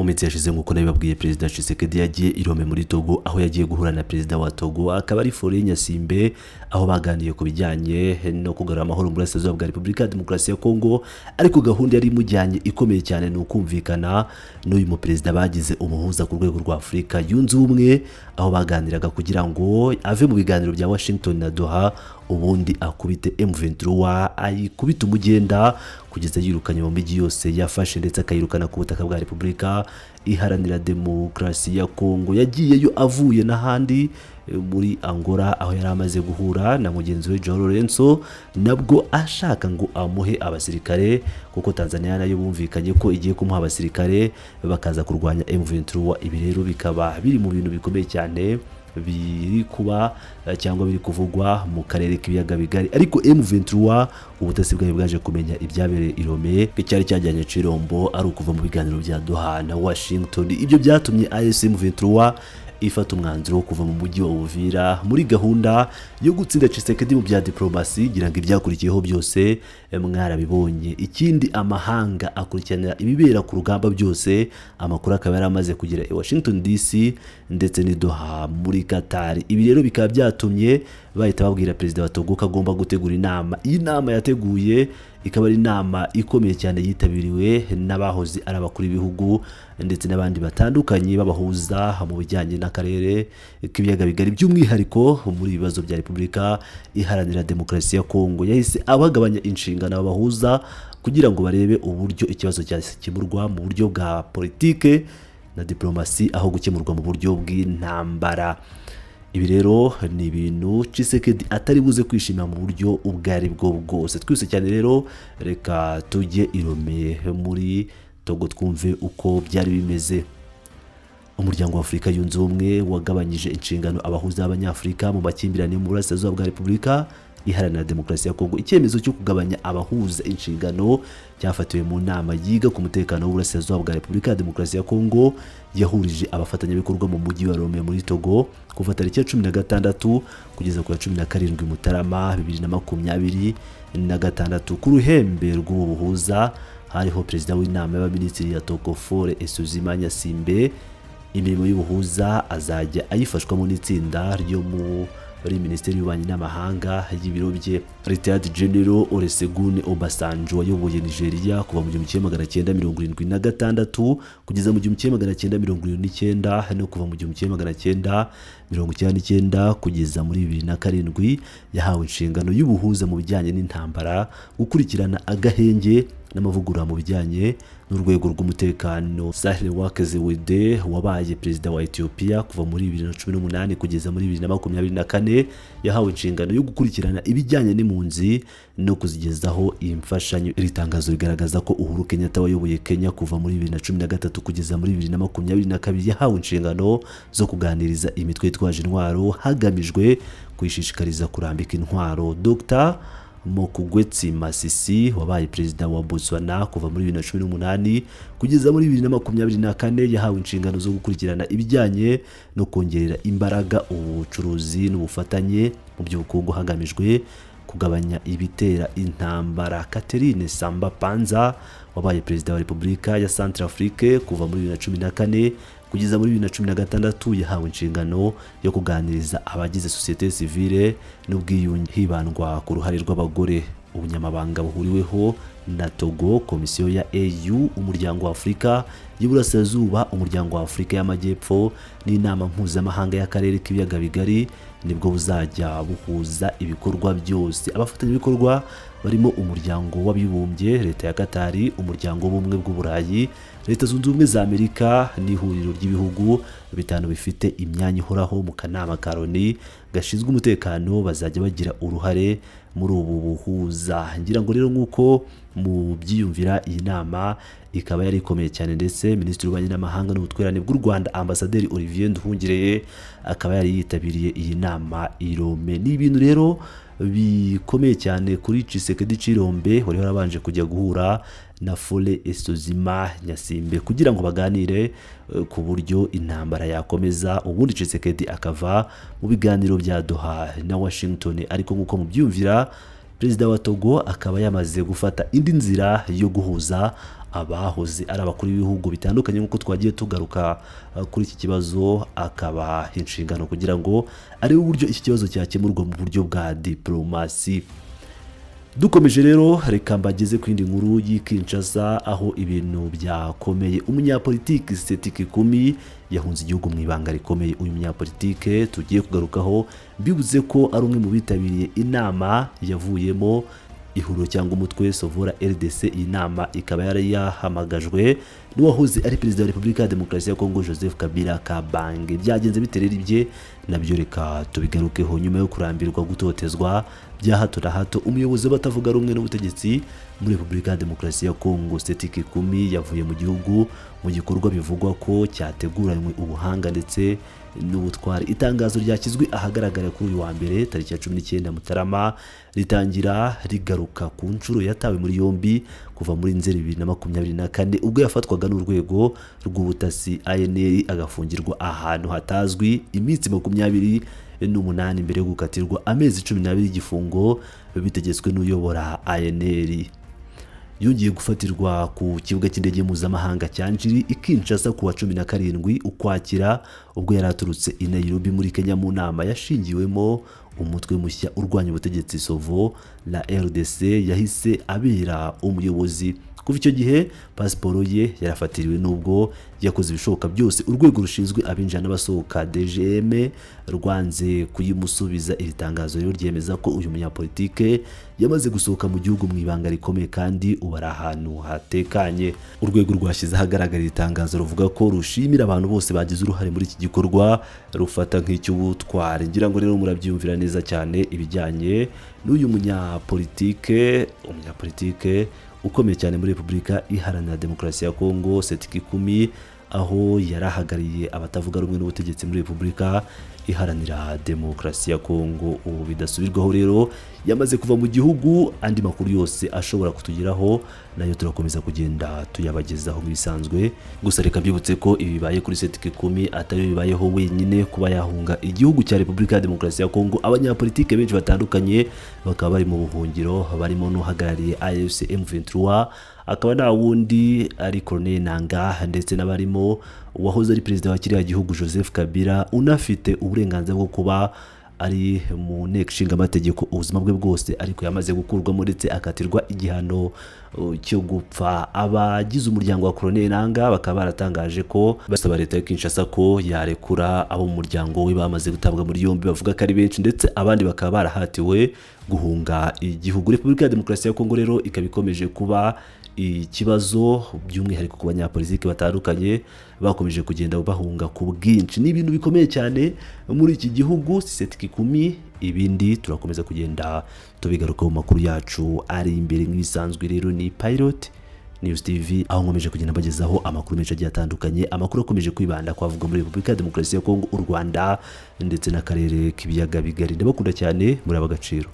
Mu minsi yashize, nk'uko nabibabwiye, Perezida Tshisekedi yagiye i Lomé muri Togo, aho yagiye guhura na Perezida wa Togo, akaba ari Faure Gnassingbé, aho baganiye ku bijyanye no kugarura amahoro mu burasirazuba bwa Repubulika ya Demokarasi ya Kongo. Ariko gahunda yari imujyanye ikomeye cyane ni ukumvikana n'uyu muperezida bagize umuhuza ku rwego rwa Afurika Yunze Ubumwe, aho baganiraga kugira ngo ave mu biganiro bya Washington na Doha, ubundi akubite M23, ayikubite umugenda kugeza yirukanye mu mijyi yose yafashe, ndetse akayirukana ku butaka bwa Repubulika Iharanira Demokarasi ya Kongo. Yagiyeyo avuye n'ahandi muri Angola, aho yari amaze guhura na mugenzi we João Lourenço, nabwo ashaka ngo amuhe abasirikare, kuko Tanzania nayo bumvikanye ko igiye kumuha abasirikare bakaza kurwanya M23. Ibi rero bikaba biri mu bintu bikomeye cyane biri kuba cyangwa biri kuvugwa mu karere k'Ibiyaga Bigari. Ariko M23, ubutasi bwayo bwaje kumenya ibyabereye i Lomé, cyari cyajyanye Tshilombo ari ukuva mu biganiro bya Doha na Washington. Ibyo byatumye AFC M23 ifata umwanzuro wo kuva mu mujyi wa Uvira muri gahunda yo gutsinda Tshisekedi mu bya diplomasi. Gira ngo ibyakurikiyeho byose mwarabibonye. Ikindi, amahanga akurikirana ibibera ku rugamba byose, amakuru akaba yari amaze kugera i Washington DC ndetse n'i Doha muri Qatar. Ibi rero bikaba byatumye bahita babwira Perezida wa Togo ko agomba gutegura inama. Iyi nama yateguye ikaba ari inama ikomeye cyane, yitabiriwe n'abahoze ari abakuru b'ibihugu ndetse n'abandi batandukanye babahuza mu bijyanye n'akarere k'Ibiyaga Bigari, by'umwihariko muri ibibazo bya Repubulika Iharanira Demokarasi ya Kongo. Yahise abagabanya inshingano abahuza kugira ngo barebe uburyo ikibazo cyakemurwa mu buryo bwa politike na diplomasi, aho gukemurwa mu buryo bw'intambara. Ibi rero ni ibintu Tshisekedi atari buze kwishimira mu buryo ubwo ari bwo bwose. Twese cyane rero, reka tujye i Lomé muri Togo twumve uko byari bimeze. Umuryango wa Afurika Yunze Ubumwe wagabanyije inshingano abahuza b'Abanyafurika mu makimbirane mu burasirazuba bwa Repubulika Iharanira Demokarasi ya Kongo. Icyemezo cyo kugabanya abahuza inshingano cyafatiwe mu nama yiga ku mutekano w'uburasirazuba bwa Repubulika ya Demokarasi ya Kongo, yahurije abafatanyabikorwa mu mujyi wa Lomé muri Togo kuva tariki ya 16 kugeza ku ya 17 Mutarama 2026. Ku ruhembe rw'ubu buhuza hariho Perezida w'Inama y'Abaminisitiri ya Togo, Faure Essozimna Gnassingbé. Imirimo y'ubuhuza azajya ayifashwamo n'itsinda ryo muri Minisiteri y'Ububanyi n'Amahanga y'ibiro bye. Retired General Olusegun Obasanjo, wayoboye Nigeria kuva mu 1976 kugeza mu 1979, no kuva mu 1999 kugeza muri 2007, yahawe inshingano y'ubuhuza mu bijyanye n'intambara, gukurikirana agahenge n'amavugurura mu bijyanye n'urwego rw'umutekano. Sahle-Work Zewde, wabaye Perezida wa Ethiopia kuva muri 2018 kugeza muri 2024, yahawe inshingano yo gukurikirana ibijyanye n'impunzi no kuzigezaho imfashanyo. Iri tangazo rigaragaza ko Uhuru Kenyatta, wayoboye Kenya kuva muri 2013 kugeza muri 2022, yahawe inshingano zo kuganiriza imitwe yitwaje intwaro hagamijwe kuyishishikariza kurambika intwaro. Dr Mokgweetsi Masisi, wabaye Perezida wa Botswana kuva muri 2018 kugeza muri 2024, yahawe inshingano zo gukurikirana ibijyanye no kongerera imbaraga ubucuruzi n'ubufatanye mu by'ubukungu hagamijwe kugabanya ibitera intambara. Catherine Samba Panza, wabaye Perezida wa Repubulika ya Centrafrique kuva muri 2014 kugeza muri 2016, yahawe inshingano yo kuganiriza abagize sosiyete sivile n'ubwiyunge, hibandwa ku ruhare rw'abagore. Ubunyamabanga buhuriweho na Togo, Komisiyo ya AU, Umuryango wa Afurika y'Iburasirazuba, Umuryango wa Afurika y'Amajyepfo n'Inama Mpuzamahanga y'Akarere k'Ibiyaga Bigari nibwo buzajya buhuza ibikorwa byose. Abafatanyabikorwa barimo Umuryango w'Abibumbye, Leta ya Katari, Umuryango w'Ubumwe bw'Uburayi, Leta Zunze Ubumwe za Amerika n'ihuriro ry'ibihugu bitanu bifite imyanya ihoraho mu kanama ka Loni gashinzwe umutekano bazajya bagira uruhare muri ubu buhuza. Ngira ngo rero nk'uko mu byiyumvira, iyi nama ikaba yari ikomeye cyane, ndetse Minisitiri w'Ububanyi n'Amahanga n'Ubutwererane bw'u Rwanda, Ambasaderi Olivier Nduhungirehe, akaba yari yitabiriye iyi nama i Lomé. Ni ibintu rero bikomeye cyane kuri Tshisekedi Tshilombo, wari warabanje kujya guhura na Faure Essozimna Gnassingbé kugira ngo baganire ku buryo intambara yakomeza, ubundi Tshisekedi akava mu biganiro bya Doha na Washington. Ariko nk'uko mubyumvira, Perezida wa Togo akaba yamaze gufata indi nzira yo guhuza abahoze ari abakuru b'ibihugu bitandukanye nk'uko twagiye tugaruka kuri iki kibazo, akaba inshingano kugira ngo arebe uburyo iki kibazo cyakemurwa mu buryo bwa diplomasi. Dukomeje rero, reka mbageze ku yindi nkuru y'i Kinshasa, aho ibintu byakomeye. Umunyapolitiki Seth Kikuni yahunze igihugu mu ibanga rikomeye. Uyu munyapolitike tugiye kugarukaho, bibuze ko ari umwe mu bitabiriye inama yavuyemo ihuriro cyangwa umutwe Sauvons la RDC. Iyi nama ikaba yari yahamagajwe n'uwahoze ari perezida wa Repubulika ya Demokarasi ya Kongo, Joseph Kabila Kabange. Byagenze bite rero ibye nabyo? Reka tubigarukeho. Nyuma yo kurambirwa gutotezwa bya hato na hato, umuyobozi w'abatavuga rumwe n'ubutegetsi muri Repubulika ya Demokarasi ya Kongo, Seth Kikuni, yavuye mu gihugu mu gikorwa bivugwa ko cyateguranywe ubuhanga ndetse n'ubutwari. Itangazo ryashyizwe ahagaragara kuri uyu wa mbere tariki ya 19 Mutarama ritangira rigaruka ku nshuro yatawe muri yombi kuva muri Nzeri 2024, ubwo yafatwaga n'urwego rw'ubutasi ANR, agafungirwa ahantu hatazwi iminsi 28 mbere yo gukatirwa amezi 12 y'igifungo bitegetswe n'uyobora ANR. Yongeye gufatirwa ku kibuga cy'indege mpuzamahanga cya Njiri i Kinshasa ku wa 17 Ukwakira, ubwo yari aturutse i Nairobi muri Kenya mu nama yashingiwemo umutwe mushya urwanya ubutegetsi Sauvons la RDC yahise abera umuyobozi. Kuva icyo gihe pasiporo ye yarafatiriwe, nubwo yakoze ibishoboka byose. Urwego rushinzwe abinjira n'abasohoka DGM rwanze kuyimusubiza. Iri tangazo rero ryemeza ko uyu munyapolitike yamaze gusohoka mu gihugu mu ibanga rikomeye kandi ubu ari ahantu hatekanye. Urwego rwashyize ahagaragara iri tangazo ruvuga ko rushimira abantu bose bagize uruhare muri iki gikorwa rufata nk'icy'ubutwari. Ngira ngo rero murabyiyumvira neza cyane ibijyanye n'uyu munyapolitike ukomeye cyane muri Repubulika Iharanira Demokarasi ya Kongo, Seth Kikuni, aho yari ahagarariye abatavuga rumwe n'ubutegetsi muri Repubulika Iharanira Demokarasi ya Kongo. Ubu bidasubirwaho rero yamaze kuva mu gihugu. Andi makuru yose ashobora kutugeraho nayo turakomeza kugenda tuyabagezaho nk'ibisanzwe. Gusa reka mbibutse ko ibi bibaye kuri Seth Kikuni atari bibayeho wenyine kuba yahunga igihugu cya Repubulika ya Demokarasi ya Kongo. Abanyapolitike benshi batandukanye bakaba bari mu buhungiro, barimo n'uhagarariye AFC M23, akaba nta wundi ari Corneille Nangaa, ndetse n'abarimo uwahoze ari perezida wa kiriya gihugu Joseph Kabila, unafite uburenganzira bwo kuba ari mu nteko ishinga amategeko ubuzima bwe bwose, ariko yamaze gukurwamo ndetse akatirwa igihano cyo gupfa. Abagize umuryango wa Corneille Nangaa bakaba baratangaje ko basaba leta ya Kinshasa ko yarekura abo mu muryango we bamaze gutabwa muri yombi, bavuga ko ari benshi, ndetse abandi bakaba barahatiwe guhunga igihugu. Repubulika ya Demokarasi ya Kongo rero ikaba ikomeje kuba ikibazo, by'umwihariko ku banyapolitiki batandukanye bakomeje kugenda bahunga ku bwinshi. Ni ibintu bikomeye cyane muri iki gihugu. Seth Kikuni, ibindi turakomeza kugenda tubigaruka mu makuru yacu ari imbere nk'ibisanzwe. Rero ni Pilot News TV, aho nkomeje kugenda mbagezaho amakuru menshi agiye atandukanye, amakuru akomeje kwibanda kwavuga muri Repubulika ya Demokarasi ya Kongo, u Rwanda ndetse n'akarere k'ibiyaga bigari. Ndabakunda cyane, muri ab'agaciro.